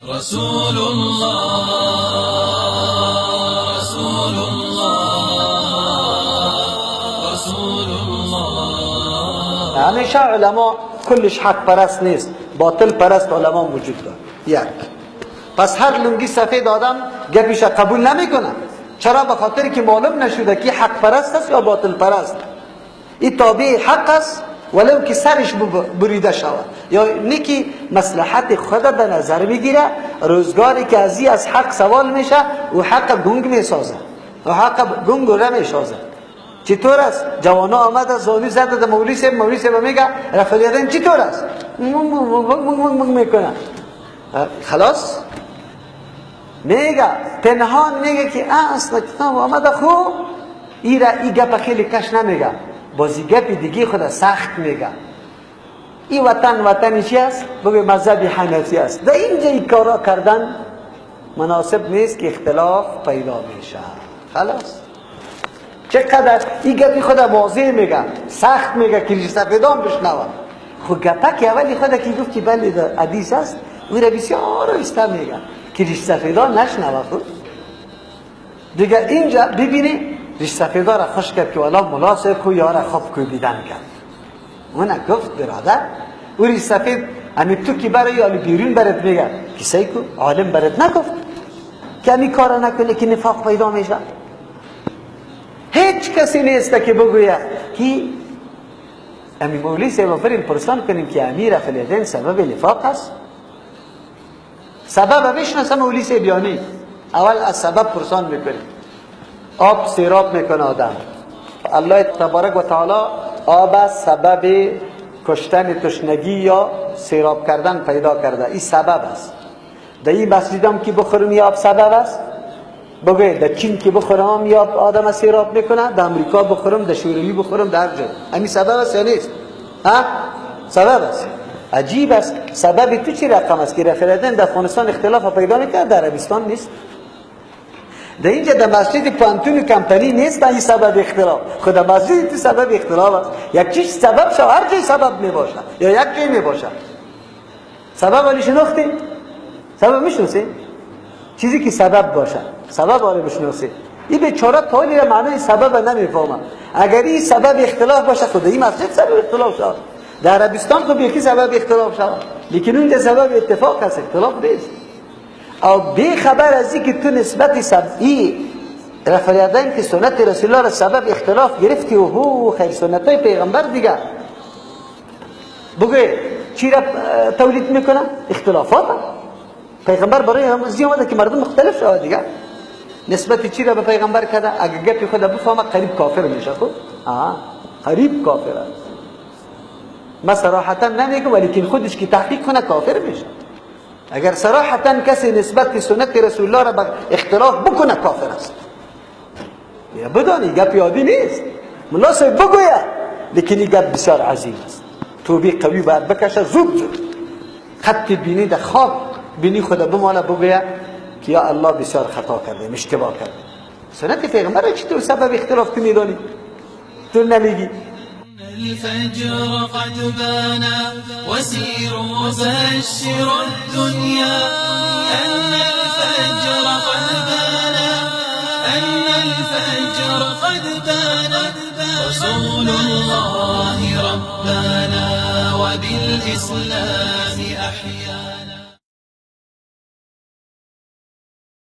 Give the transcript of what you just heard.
رسول الله، رسول الله، رسول الله. همیشه علما کلش حق پرست نیست، باطل پرست علما وجود داره. یک، پس هر لنگی سفید آدم گپیش قبول نمیکنه. چرا؟ به خاطر که معلوم نشده که حق پرست است یا باطل پرست. این تابع حق است ولو که سرش بریده شود، یا نیکی مصلحت خود به نظر میگیره. روزگاری که از حق سوال میشه و حق گنگ میسازه و حق گنگ رو میسازه. چطور است؟ جوانا آمد از زانو زده در مولوی صاحب، مولوی صاحب میگه رفع الیدین چطور است؟ میکنه خلاص میگه پنهان، میگه که اصلا کتاب آمده. خو ایرا ای گپ خیلی کش نمیگه، بازی گپ دیگه خود سخت میگه. این وطن وطنی چی است؟ بگه مذهب حنفی است. در اینجا این کارا کردن مناسب نیست که اختلاف پیدا میشه. خلاص چقدر این گپی خود واضح میگه، سخت میگه که ریش سفیدان بشنوه. خب گپه که اولی خود که گفت که بله در حدیث است، او را بسیار آهسته میگه که ریش سفیدان نشنوه. خود دیگه اینجا ببینی ریش سفیدان را خوش کرد که والا ملا صاحب خو یاره خوب کوبیدن کرد. اون گفت برادر او ریش سفید امی تو که برای یالی بیرون برات میگه که سعی کو عالم برات نگفت که امی کارا نکنه که نفاق پیدا میشه. هیچ کسی نیست که بگوید که امی مولوی صاحب بریم پرسان کنیم که امیر رفع الیدین سبب نفاق است. سبب بشناسه مولوی صاحب، یعنی اول از سبب پرسان میکنیم. آب سیراب میکنه آدم. الله تبارک و تعالی آب سبب کشتن تشنگی یا سیراب کردن پیدا کرده، این سبب است. در این مسجدم که بخورم یا آب سبب است؟ بگوید در چین که بخورم یا آدم سیراب میکنه، در امریکا بخورم، در شوروی بخورم، در هر جای همین سبب است یا نیست؟ ها؟ سبب است. عجیب است. سبب تو چی رقم است که رفع الیدین در افغانستان اختلاف پیدا میکنه، در عربستان نیست. در اینجا در مسجد پانتون کمپانی نیست این سبب اختلاف. خود مسجد تو سبب اختلاف است. یک چیز سبب شو، هر جای سبب میباشه یا یک جای میباشه. سبب ولی شناختی؟ سبب میشناسی؟ چیزی که سبب باشه سبب آره بشناسی. این بیچاره تالی را معنای سبب نمیفهمه. اگر این سبب اختلاف باشه خود این مسجد سبب اختلاف شد. در عربستان خب یکی سبب اختلاف شد، لیکن اونجا سبب اتفاق است، اختلاف نیست. او بی خبر از اینکه تو نسبت سبعی رفع الیدین که سنت رسول الله را سبب اختلاف گرفتی و هو خیر سنت های پیغمبر دیگه بگه چی را تولید میکنه؟ اختلافات. پیغمبر برای هم از آمده که مردم مختلف شود دیگه. نسبت چی را به پیغمبر کرده؟ اگه گپی خود بفهمه قریب کافر میشه. خب قریب کافر است. ما صراحتا نمیگم، ولیکن خودش که تحقیق کنه کافر میشه. اگر صراحتا کسی نسبت سنت رسول الله را به اختلاف بکنه کافر است. یا بدانی گپ یادی نیست، ملا صاحب بگوید، لیکن این گپ بسیار عظیم است. توبه قوی باید بکشه، زود زود خط بینی در خواب بینی خود بمانه بگوید که یا الله بسیار خطا کردیم، اشتباه کردیم. سنت پیغمبر را چطور سبب اختلاف تو میدانی؟ تو نمیگی. الفجر قد بانا وسيروا بشروا الدنيا أن الفجر قد بانا، أن الفجر قد بانا. رسول الله ربنا وبالإسلام أحيانا.